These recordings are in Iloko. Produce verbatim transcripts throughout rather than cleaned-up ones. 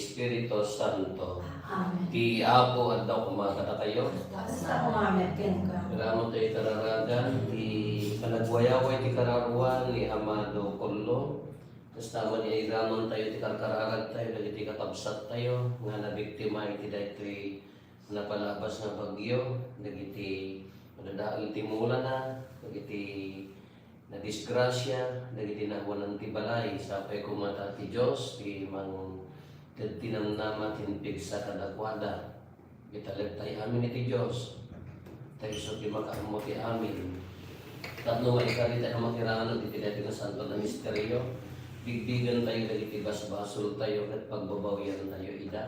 Espiritu Santo. Amen. Ti Apo adda koma kadakayo. Kasta koma met kenka. Iraman tayo kararagan ti panagwayaway ti kararuan ni Amado Collo. Kasta man, iraman tayo ti karkararag tayo dagiti kakabsat tayo nga nabiktima iti daytoy napalabas nga bagyo, dagiti madadael ti mulana, dagiti nadisgrasia, dagiti naawanan ti balay. Sapay koma ta ti Dios ti mangted ti namnama ti impigsa kadakuada. Italek tayo amin iti Dios. Tayo isu ti makaammo ti amin. Tapno maikari tayo makirano iti daytoy nga santo nga misterio, bigbigen tayo dagiti basbasol tayo ket pagbabawian tayo ida.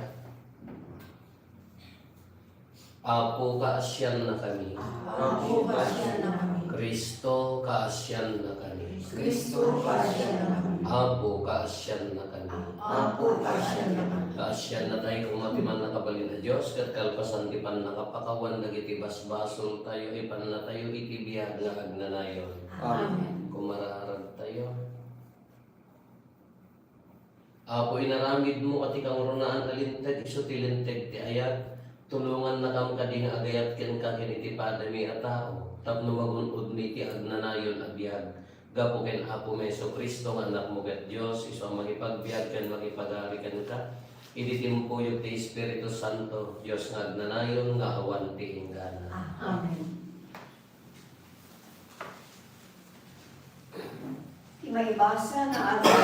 Apo, kaasiannakami. Apo, kaasiannakami. Cristo, kaasiannakami. Cristo, kaasiannakami. Apo, kaasiannakami. Apo, kaasiannakami. Kaasiannatayo koma ti Mannakabalin a Dios, ket kalpasan ti pannakapakawan dagiti basbasol tayo, ipanna tayo iti biag nga agnanayon. Amen. Kumararag tayo. Apo, inaramidmo a ti kangrunaan a linteg isu ti linteg ti ayat. Tulongannakam kadi nga agayat kenka ken iti padami a tao, tapno magun-odmi ti agnanayon a biag. Gapu ken Apomi Jesu-Cristo nga Annakmo ket Dios, isu a mangipagbiag ken mangipagari kenka, idi timpuyog ti Espiritu Santo, Dios nga agnanayon nga awan ti inggana. Amen. Ti maibasa nga adda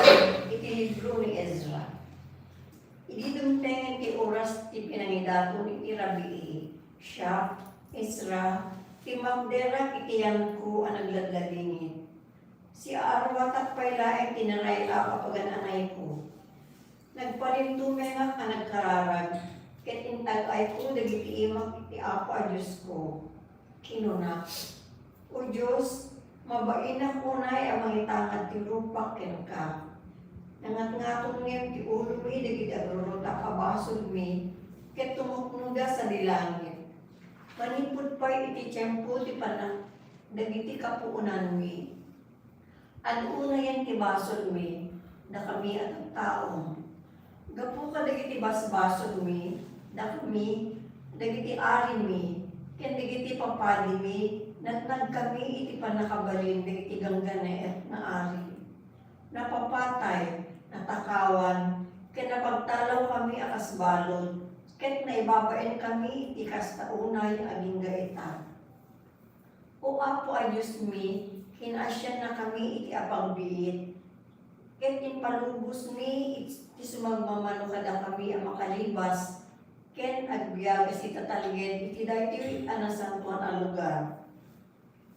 iti libro ni Ezra. Idi dumtengen ti oras ti pinangidaton iti rabii, Shak, Ezra, timmakderak iti yanko a nagladladingit. Siaarwatak pay laeng ti naray-ak a pagan-anayko. Nagpalintumengak a nagkararag, ket intag-ayko dagiti imak iti Apo a Diosko. Kinuna, "O Dios, mabainak unay a mangitangad ti rupak kenka. Nangatngaton ngem ti ulomi dagiti agrurutak a basolmi, ket tumuknoda sadi langit. Manipud pay iti tiempo ti panna-, dagiti kapuonanmi." Ad-unayen ti basolmi, dakami a tattaom. Gapu kadagiti basbasolmi, dakami, dagiti arimi, ken dagiti papadimi, natnagkami iti pannakabalin dagiti ganggannaet nga ari. Napapatay, natakawan, ken napagtalawkami a kas balud, ket naibabaenkami iti kasta unay agingga ita. O Apo a Diosmi, kinaasiannakami iti apagbiit, ket impalubosmi iti sumagmamano kadakami a makalibas ken agbiag a sitatalged iti daytoy a nasantoan a lugar.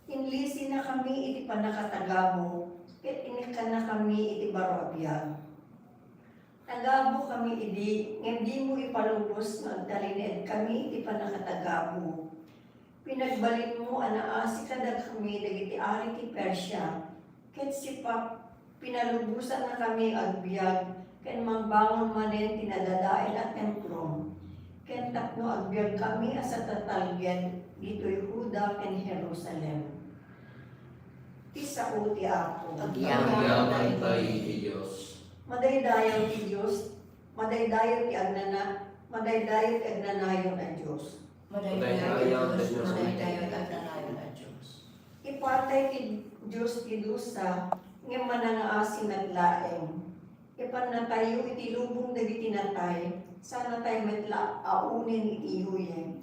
Inlisinakami iti pannakatagabo, ket inikkannakami iti baro a biag. Tagabokami idi, ngem dimo ipalubos nga agtalinaedkami iti pannakatagabo. Pinagbalinmo a naasi kadakami dagiti ari ti Persia, ket sipak, pinalubosannakami nga agbiag ken mangbangon manen ti nadadael a templo, ken tapno agbiagkami a satatalged ditoy Juda ken Jerusalem. Ti sao ti Apo. Agyamankay ti Dios. Madaydayaw ti Dios, madaydayaw ti agnana-, madaydayaw ti agnanayon a Dios. Madaydayaw ti Dios, madaydayaw ti agnanayon a Dios. Ipatay ti Dios ti dusa, ngem manangaasi met laeng. Ipannatayo iti lubong dagiti natay, sanatayo met la a unen iti yuyeng.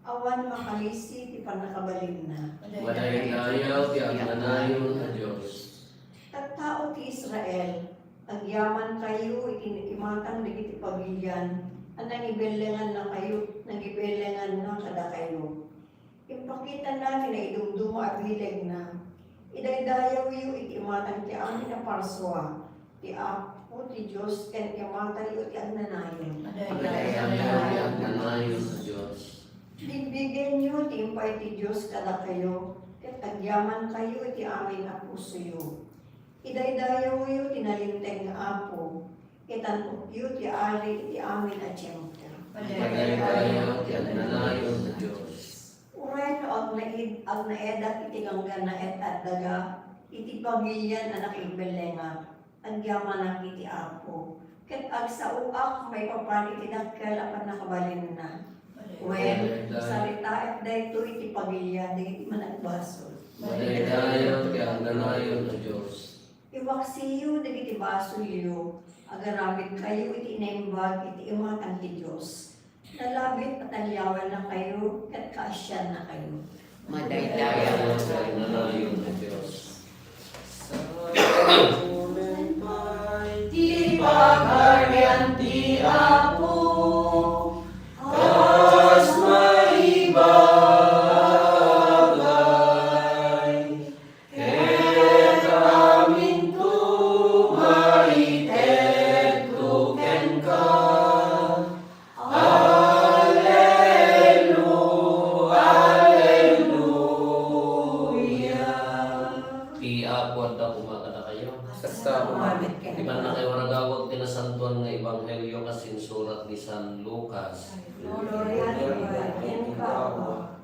Awan makalisi ti pannakabalinna. Madaydayaw ti agnanayon a Dios. Tattao ti Israel, agyamankayo iti imatang dagiti pamilian a nangibellengannakayo, nangibelenganna kadakayo. Impakitana ti naidumduma a bilegna. Idaydayawyo iti imatang ti amin a parsua, ti Apo ti Dios ken imatangyo ti agnanayon. Madaydayaw ti agnanayon a Dios. Bigbigenyo ti impay ti Dios kadakayo, ket agyamankayo iti amin a pusoyo. Idaydayawyo ti nalinteg nga Apo, itan-okyo ti Ari iti amin a tiempo. Madaydayaw ti agnanayon a Dios. Uray no agnaid-, agnaedak iti ganggannaet a daga, iti pamilian a nakigbellengak, agyamanak iti Apo. Ket agsaoak maipapan iti dakkel a pannakabalinna. Wen, saritaek daytoy iti pamilya dagiti managbasol. Madaydayaw ti agnanayon a Dios. Iwaksiyo dagiti basolyo, agaramidkayo iti naimbag iti imatang ti Dios. Nalabit a taliawannakayo ket kaasiannakayo. Madaydayaw ti agnanayon a Dios. Ti Pagarian ti Apo, kas maibagay, ket aminto maitedto kenka. Hallelu-, Halleluya! Ti Apo adda koma kadakayo. Kasta koma. Ti pannakawaragawag ti Nasantoan nga Ebanghelio kas insurat ni San Lucas. Gloria kenka, Apo.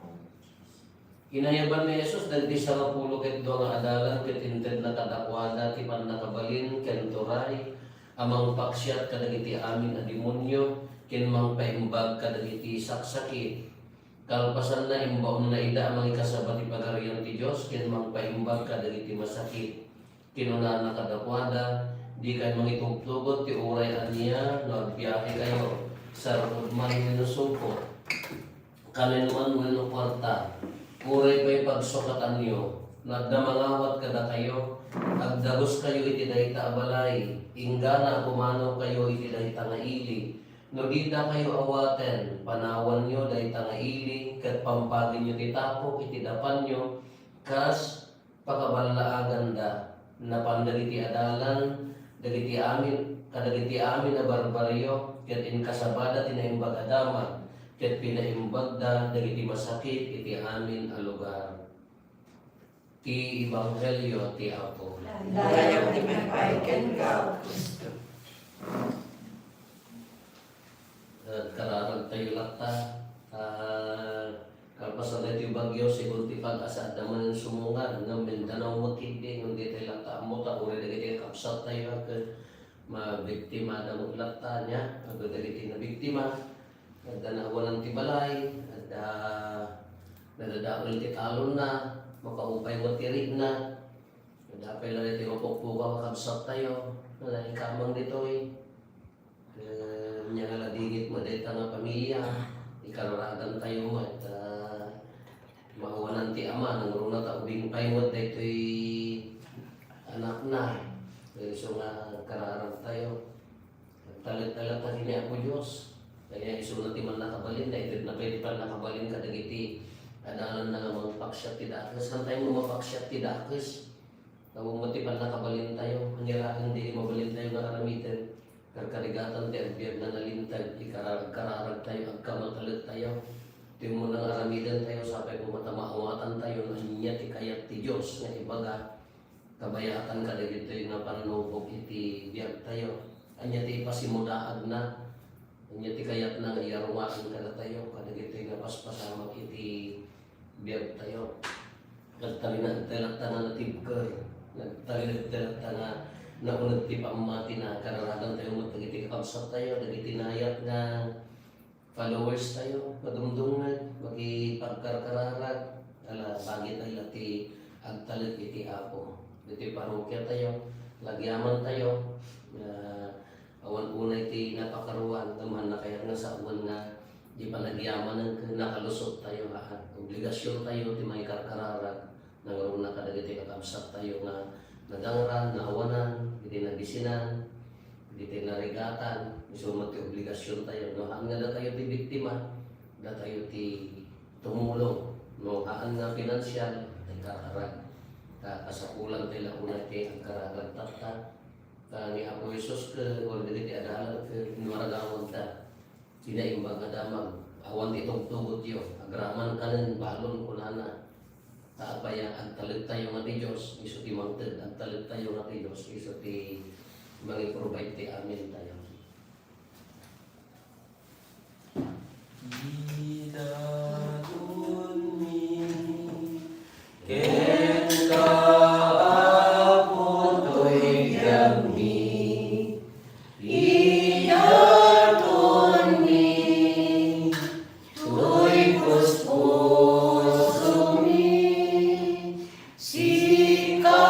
Inayaban ni Jesus dagiti sangapulo ket dua nga adalan ket intedna kadakuada ti pannakabalin ken turay a mangpaksiat kadagiti amin a demonio ken mangpaimbag kadagiti saksakit. Kalpasanna, imbaonna ida a mangikasaba ti Pagarian ti Dios ken mangpaimbag kadagiti masakit. Kinunana kadakuada, "Dikay mangitugtugot ti uray ania no agbiahekayo, sarukod man wenno sungkot, kanen man wenno kuarta, uray pay pagsukatanyo, no adda mangawat kadakayo, agdaguskayo iti dayta a balay, inggana a pumanawkayo iti dayta nga ili. No didakayo awaten, panawanyo dayta nga ili, ket pampagenyo ti tapok iti dapanyo, kas pakaballaaganda. Napan dagiti adalan, dagiti amin, kadagiti amin a barbarrio, ket inkasabada ti Naimbag a Damag, ket pinaimbagda dagiti masakit iti amin a lugar." Ti Ebanghelio ti Apo. Dayta ti maipay kenka, Cristo. Agkararagtayo latta. Ah, kalpasan daytoy bagyo, sigun ti pag-asa, adda manen sumungar, ngem Mindanao met ketdi, ngem ditoy latta ammo ta uray dagiti kakabsattayo a ket mabiktimada met latta, ania, adda dagiti nabiktima, adda naawanan ti balay, adda nadadael ti talonna, mapaupay met ti rikna, adda pay la daytoy mapukpukaw a kabsattayo, nga naikamang ditoy. Eh, ania nga ladingit met dayta nga pamilia, ikararagantayo met, ah, maawanan ti ama, nangruna ta ubing pay met daytoy anakna. Isu nga kararagtayo. Agtalek-talek ta ken ni Apo Dios. Kaya isuna ti mannakabalin, naitedna pay ti pannakabalin kadagiti adalanna nga mangpaksiat ti dakes. Haantayo nga mapaksiat ti dakes. Awan met ti pannakabalintayo, ania laeng ti mabalintayo nga aramiden. Karkarigatan ti agbiag nga nalinteg, ikararag-kararagtayo, agkamatalektayo. Ti umuna nga aramidentayo, sapay koma ta maawatantayo no ania ti kayat ti Dios nga ibaga. Kabayatan kadagitoy nga pannubok iti biagtayo. Ania ti ipasimudaagna? Ania ti kayatna nga iyarumaen kadatayo kadagitoy nga paspasamak iti biagtayo? Nagtalinaedtayo latta nga natibker. Nagtalinaedtayo latta nga nauneg ti pammatina. Kararagantayo met dagiti kakabsattayo, dagiti nayat nga followers tayo, madumdumngeg, makipagkarkararag, ala, bagitayo la ti agtalek iti Apo. Iti parokia tayo, lagyaman tayo, nga awan unay ti napakaruan, ngem haanna kayat nga sawen nga di panagyaman ken nakalusot tayo, ha? Obligasion tayo ti mangikarkararag. Nangruna kadagiti kakabsattayo nga nagangran, naawanan, iti nabisinan, iti narigatan, isu met ti obligasiontayo. No, haan nga datayo ti biktima, datayo ti tumulong. No, haan nga pinansial, ti kararag. Ta kasapulantayo la unay ti agkararag tatta. Ta ni Apo Jesus ken dagiti adalan ken inwaragawagda. Ti Naimbag a Damag, awan ti tugtugotyo, agraman kanen balon, kunana. Ta apay a agtalektayo nga ti Dios, isu ti mangted, agtalektayo nga ti Dios, isu ti mangi-provide ti amintayo. Idatonmi kenka, Apo, toy biagmi. Ka,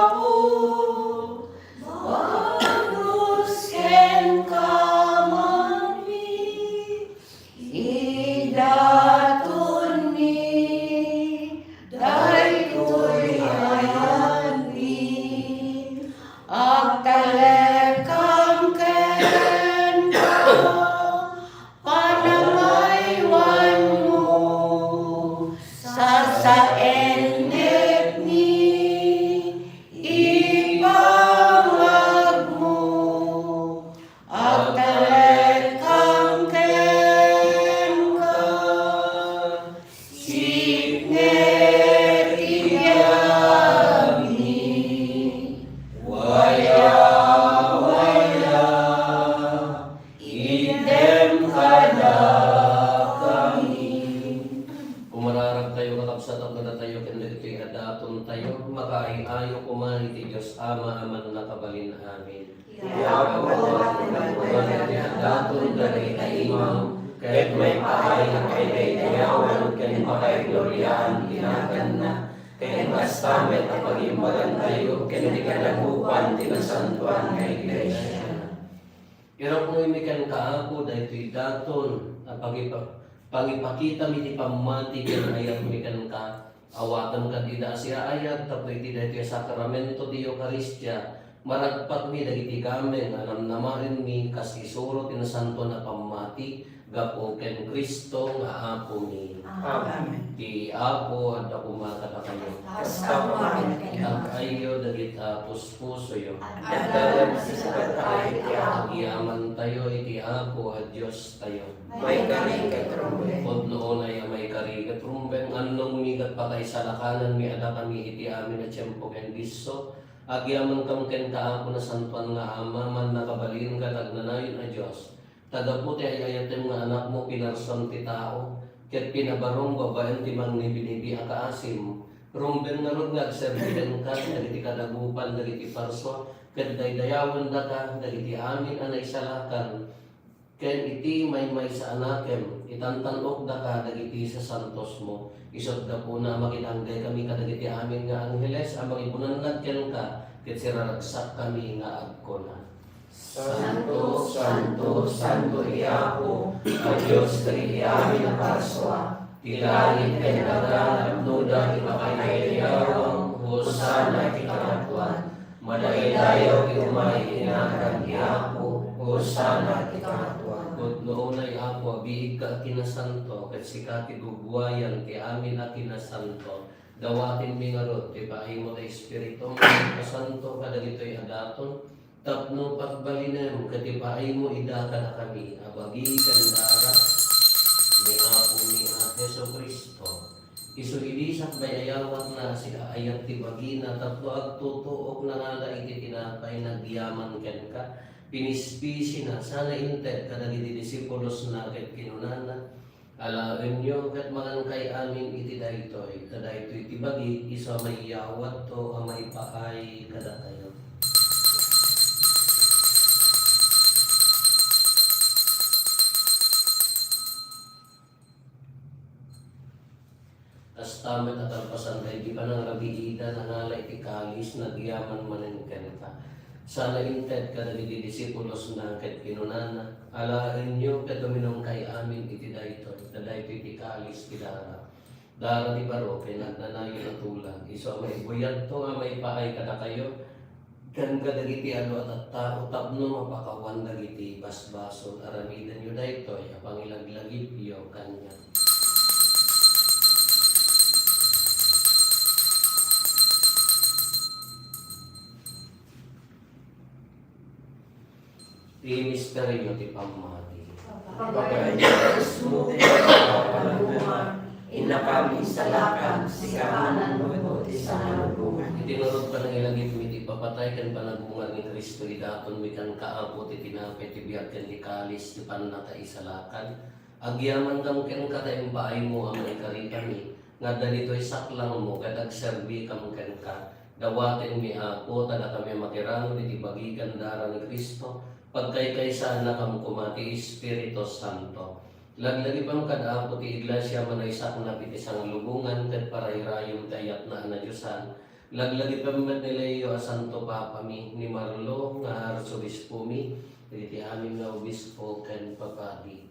Apo, bagus kenka manen. Idatonmi daytoy ayatmi, agtalekam kenka, panamaywanmo, sasaennekmi, ipangagmo, agtalekam kenka, sipnget ti biagmi. Waya, waya, item kadakami. Umararagtayo, kakabsat, a kadatayo ken dagitoy a datontayo, makaay-ayo koma iti Dios Ama a Mannakabalin. Amen. Ti Apo, daton dagiti imam, ket maipaay a paidaydayawan ken pakaigloriaan ti naganna, ken kasta met a pagimbagantayo ken ti kadagupan ti nasantoan nga iglesia. Iruknoymi kenka, Apo, daytoy daton a pagipa-, pangipakitami ti pammati ken ayatmi kenka. Awatem kad ida a siaayat tapno iti daytoy a sakramento ti Eukaristia, maragpatmi dagiti gameng a namnamaenmi kas isuro ti nasantoan a pammati gapu ken Cristo nga Apomi. Amen. Ti Apo adda koma kadakayo. Kasta koma ken. Ag-ayyo dagiti puspusoyo. Adda laeng sika ti Apo. Agyamantayo iti Apo a Diostayo. Maikari ket rumbeng. Pudno unay a maikari ket rumbeng, annongmi ket pakaisalakananmi a dakami iti amin a tiempo ken disso. Agyamankam kenka, Apo, Nasantoan nga Ama, Mannakabalin ket Agnanayon a Dios. Ta gapu ti ay-ayatem nga Anakmo, pinarsuam ti tao, ket pinabarrom babaen ti mangnibinibi a kaasim. Rumbeng ngarud nga agserbi kenka dagiti kadagupan dagiti parsua, ket daydayawendaka dagiti amin a naisalakan. Ken iti maymaysa a Anakem, itantan-okdaka dagiti sasantosmo. Isut' gapuna a makidanggay kami kadagiti amin nga angheles a mangibunnanag kenka, ket siraragsak kami nga agkuna: Santo, santo, santo ti Apo a Dios dagiti amin a parsua. Ti langit ken daga napnoda ti pakaidaydayawam. Hosanna iti kangatoan. Madaydayaw ti umay iti nagan ti Apo. Hosanna iti kangatoan. Pudno unay, Apo, a biigka a kinasanto, ket sika ti guguayan ti amin a kinasanto. Dawatenmi ngarud ti paaymo ti Espiritum a Santo kadagitoy a daton, tapno pagbalinem ket ipaaymo ida kadakami a bagi ken dara ni Apomi a Jesu-Cristo. Isu idi sakbay a yawatna, siaayat ti bagina tapno agtutuok, nangala iti tinapay, nagyaman kenka, pinispisina, sana inted kadagiti disipulosna ket kinunana: Alaenyo ket mangankay amin iti daytoy, ta daytoy ti bagi, isu a maiyawatto a maipaay kadakayo. Kasta met a kalpasan daydi panangrabiida, nangala iti kalis, nagyaman manen kenka. Sana inted kadagiti disipulosna ket kinunana: Alaenyo ket uminumkay amin iti daytoy, ta daytoy ti kalis ti dara, dara ti baro ken agnanayon a tulag, isu a maibuyatto a maipaay kadakayo ken kadagiti adu a tattao tapno mapakawan dagiti basbasol. Aramidenyo daytoy a pangilaglagipyo kaniak. Ti misterio ti pammati. Babaen ti krusmo ken panagungar, innakam insalakan, sika a nannubo ti sangalubongan. Iti ngarud panangilagipmi ti ipapatay ken panagungar ni Cristo, idatonmi kenka, Apo, ti tinapay ti biag ken ti kalis ti pannakaisalakan. Agyamankam kenka ta impaaymo a maikarikami nga adda ditoy saklangmo ket agserbikam kenka. Dawatenmi, Apo, ta dakami a makiranod iti bagi ken dara ni Cristo, pagkaykaysaannakam koma ti Espiritu Santo. Laglagipem kad Apo ti Iglesia a naisaknap iti sanglubongan ket parayrayom ti ayatna a nadiosan. Laglagipem met ni Leo a Santo Papami, ni Marlo nga Arsobispomi, dagiti amin nga obispo ken papadi.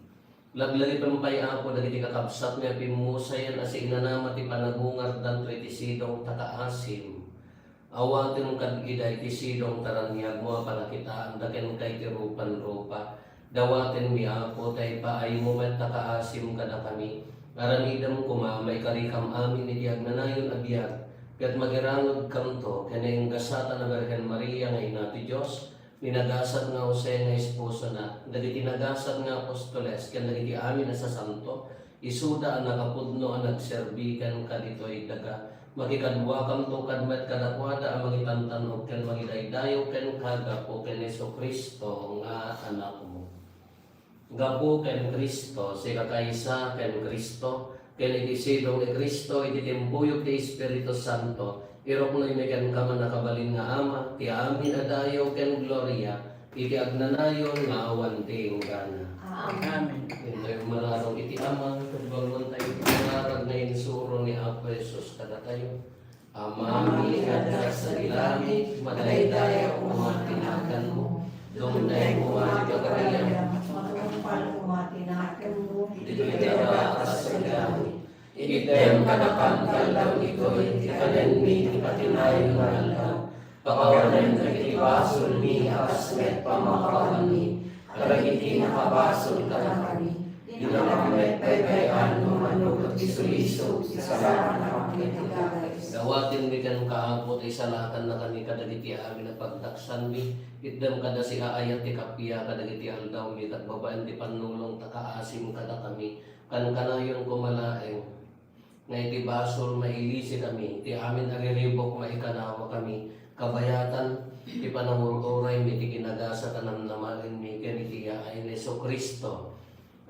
Laglagipem pay, Apo, dagiti kakabsatmi a pimmusayen a siinanama ti panagungardanto iti sidong ta kaasim. Awaten kad ida iti sidong ta raniagmo a palakitaanda kenka iti rupan-rupa. Dawatenmi, Apo, ta ipaaymo met ta kaasim kadakami. Aramidem koma, maikarikam amin iti agnanayon a biag, ket magirangedkamto ken nainggasatan a Birhen Maria nga Ina ti Dios, ni nagasat nga Jose nga esposona, dagiti nagasat nga apostoles, ken dagiti amin a sasanto, isuda a nakapudno a nagserbi kenka ditoy daga. Makikaduakamto kad met kadakuada a mangitantan-ok ken mangidaydayaw kenka gapu ken Jesu-Cristo nga Anakmo. Gapu ken Cristo, sikakaysa ken Cristo, ken iti sidong ni Cristo, iti timpuyog ti Espiritu Santo, iruknoymi kenka, mannakabalin nga Ama, ti amin a dayaw ken gloria, iti agnanayon nga awan ti inggana. Amen. Intoy umararog iti Ama, ket balmontayo iti kararag nga insuro ni Apo Jesus kadatayo. Amami nga adda sadi langit, madaydayaw koma ti naganmo. Dumteng koma ti pagariam. Matungpal koma ti naganmo. Ditoy daga kas sadi langit. Itdem kadakam ti aldaw ditoy ti kanenmi ti patinayon nga aldaw. Pakawanem dagiti basolmi a kas met pamakawanmi kadagiti nakabasol kadakami. Dinakam met baybay-an no mannupot ti sulisog ti salakannakami iti gagayos. Dawatenmi kenka, Apo, ta isalakannakami kadagiti amin a pagdaksanmi. Itdem kada siaayat ti kappia kadagiti aldawmi ket babaen ti pannulong ta kaasim kadakami. Kankanayon koma laeng nga iti basol mailisikami, iti amin a riribuk maikanawakami, kabayatan ti panangur-uraymi ti kinagasat a namnamaenmi ken iti yaay ni Jesu-Cristo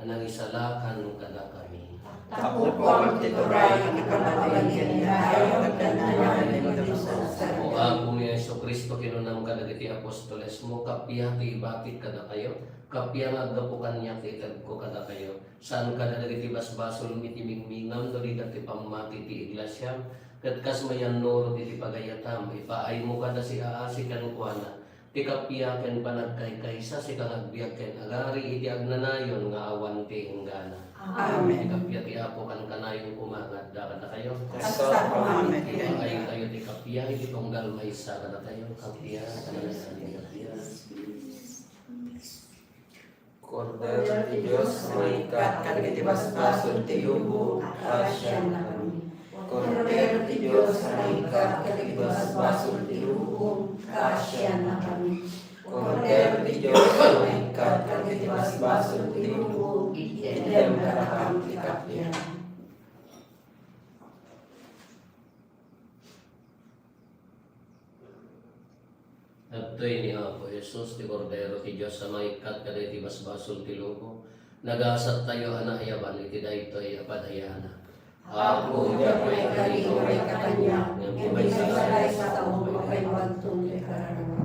a nangisalakan kadakami. Tapno ti turay, iti panawen ken dayaw, ken dayaw, ken dayaw. O Apo mi a Jesu-Cristo, kinunam kadagiti apostolesmo, kappia ti ibatik kadakayo, kappia nga aggapu kaniak ti itedko kadakayo. Saan kada dagiti basbasolmi ti mingmingam no rigat ti pammati ti iglesiam, ket kas mayannurot iti pagayatam, ipaaymo kada siaasi kenkuana ti kappia ken panagkaykaysa, sika nga agbiag ken agari iti agnanayon nga awan ti inggana. Amen. Ti kappia ti Apo kankanayon koma nga adda kadakayo. Kasta koma met. Ipaaytayo ti kappia iti tunggal maysa kadatayo. Kappia, kappia, kappia. Kordero ti Dios a mangikkat kadagiti basbasol ti lubong, kaasiannakami. Kordero ti Dios a mangikkat kadagiti basbasol ti lubong, kaasiannakami. Kordero ti Dios a mangikkat kadagiti basbasol ti lubong, itdem kadakam ti kappia. Adtoy ni Apo Jesus, ti Kordero ti Dios a mangikkat kadagiti basbasol ti lubong. Nagasattayo a naayaban iti daytoy a padayanak. Apo, diak maikari uray ka kaniak, ngem ti maysa nga salsaom, makaibagton ti kararua.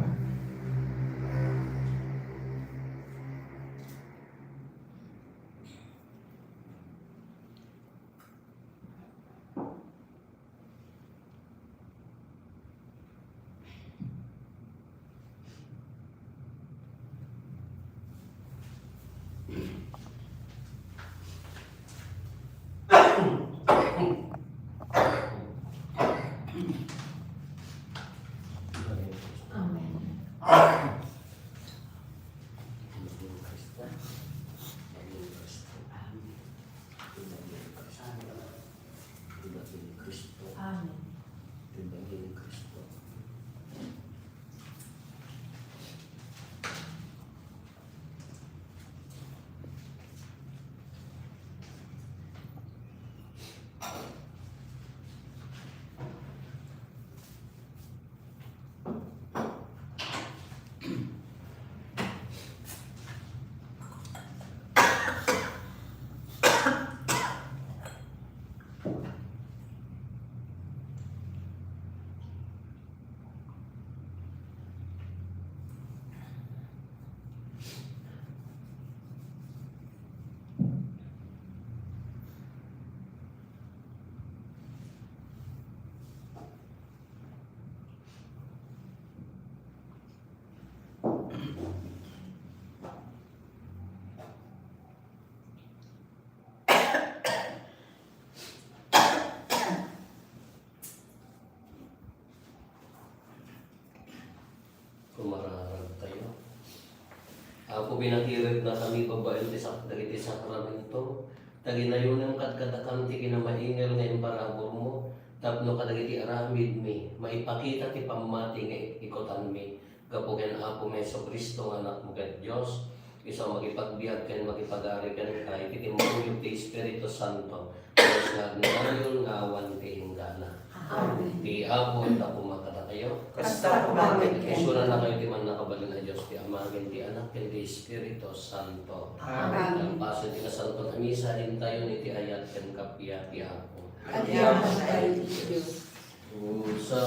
Apo, pinakiridnakami babaen ti sak-, dagiti sakramento, ta ginayonem kadkadakami ti kinamaingel nga imparaburmo, tapno kadagiti aramidmi, maipakita ti pammati nga ikutanmi, gapu ken Apomi Jesu-Cristo nga Anakmo ket Dios, isu a makipagbiag ken makipagari kenka, iti timmuyog ti Espiritu Santo, Dios nga agnayon nga awan ti inggana. Amen. Ti Apo adda koma kadakayo. Kasta koma ket kenka. Isunannakayo ti mannakabalin a Dios, ti Ama, ken ti Anak, ken ti Espiritu Santo. Amen. Kalpasen ti Nasanton a Misa, intayon iti ayat ken kappia ti Apo. Agyamankami, Dios. Usa.